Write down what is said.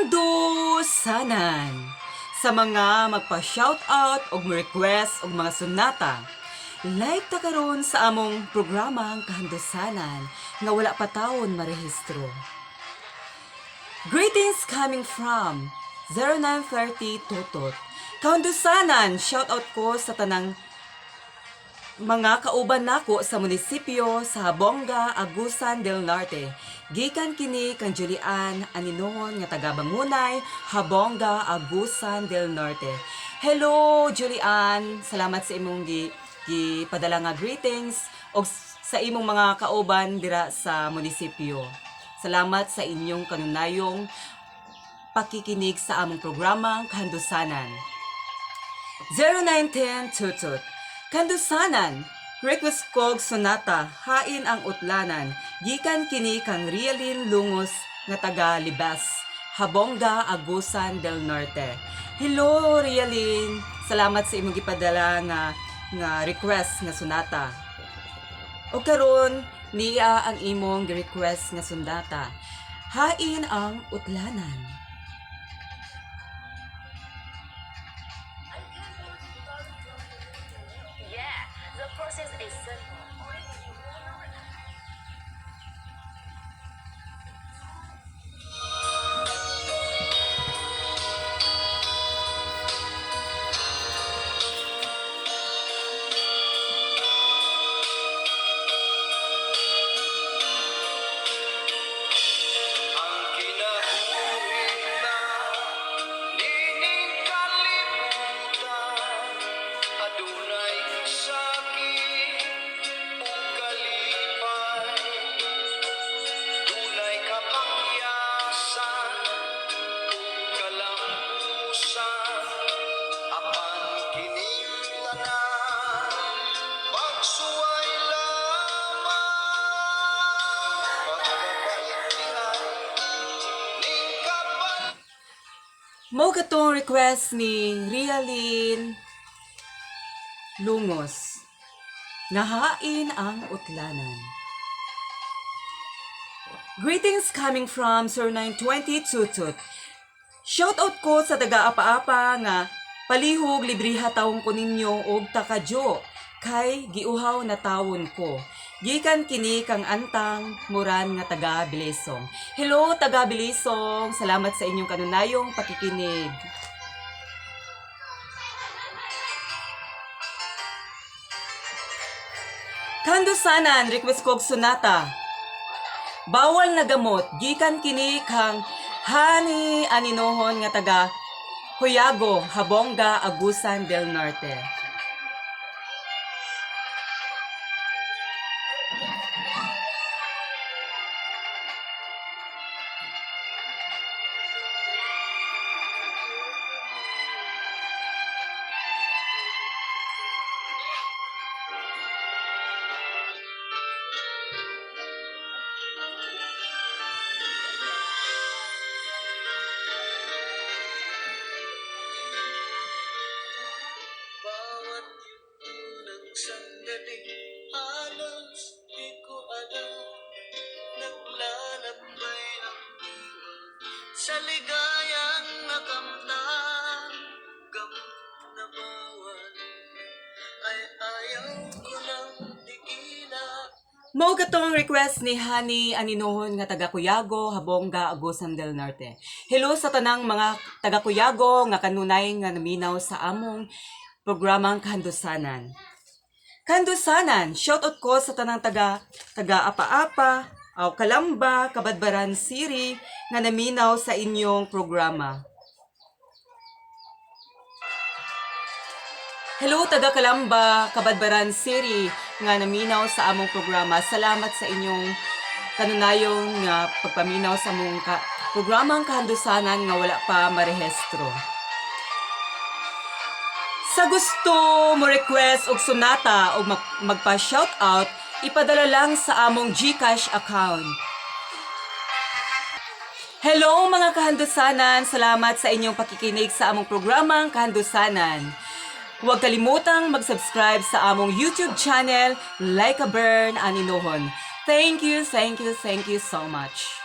Kahandusanan. Sa mga magpa-shoutout og mo-request og mga sonata, like ta karon sa among programang Kahandusanan nga wala pa tawon marehistro. Greetings coming from 0930 Totot. Kahandusanan, shoutout ko sa tanang mga kauban nako sa munisipyo sa Habonga, Agusan del Norte. Gikan kini kang Julian Aninohon nga taga Bangunay, Habonga, Agusan del Norte. Hello Julian, salamat sa imong gi gipadala nga greetings og sa imong mga kauban dira sa munisipyo. Salamat sa inyong kanunayong pakikinig sa among programang Kahandusanan. 0910 Tutut. Kandusanan, request kog sonata, Hain ang Utlanan. Gikan kini kang Rialin Lungos nga taga Libas, Habonga, Agusan del Norte. Hello Rialin, salamat sa imong gipadala nga request nga sonata. O karon niya ang imong request nga sonata, Hain ang Utlanan. Yeah, the process is simple. Only need your phone number. Ang kinabuhi na nining kalibutan, adunay sakit ug kalipay, dunay kapakyasan ug kalampusan, apan kining tanan pagsuway lamang, pagkapait diay ning kabal. Mao katong request ni Rialin Lungos nga Hain ang Utlanan. Greetings coming from Sir 920 Tutut. Shout out ko sa taga Apa-apa nga palihog libriha tawon ko ninyo og takadyo kay giuhaw na tawon ko. Gikan kini kang Antang Muran nga taga Bilisong. Hello taga Bilisong, salamat sa inyong kanunayong pakikinig. Kandusanan, request ko og sonata, Bawal na Gamot. Gikan kini kang Hani Aninohon nga taga Huyago, Habonga, Agusan del Norte. Bawat yugto ng sandali, halos di ko alam, naglalakbay ang diwa sa ligayang nakamtan. Gamot na bawal ay ayaw ko nang tigilan. Mao katong request ni Hani Aninohon nga taga Kuyago, Habonga, Agusan del Norte. Hello sa tanang mga taga Kuyago nga kanunay nga naminaw sa among programang Kahandusanan. Kandusanan, shoutout ko sa tanang taga Apa-apa, aw Kalamba, Cabadbaran City nga naminaw sa inyong programa. Hello taga Kalamba, Cabadbaran City nga naminaw sa among programa. Salamat sa inyong kanunayong nga pagpaminaw sa among programang Kahandusanan nga wala pa marehistro. Sa gusto mo request og sonata o magpa-shoutout, ipadala lang sa among GCash account. Hello mga kahandusanan! Salamat sa inyong pakikinig sa among programang Kahandusanan. Huwag kalimutang mag-subscribe sa among YouTube channel, Like a Burn Aninohon. Thank you, thank you, thank you so much.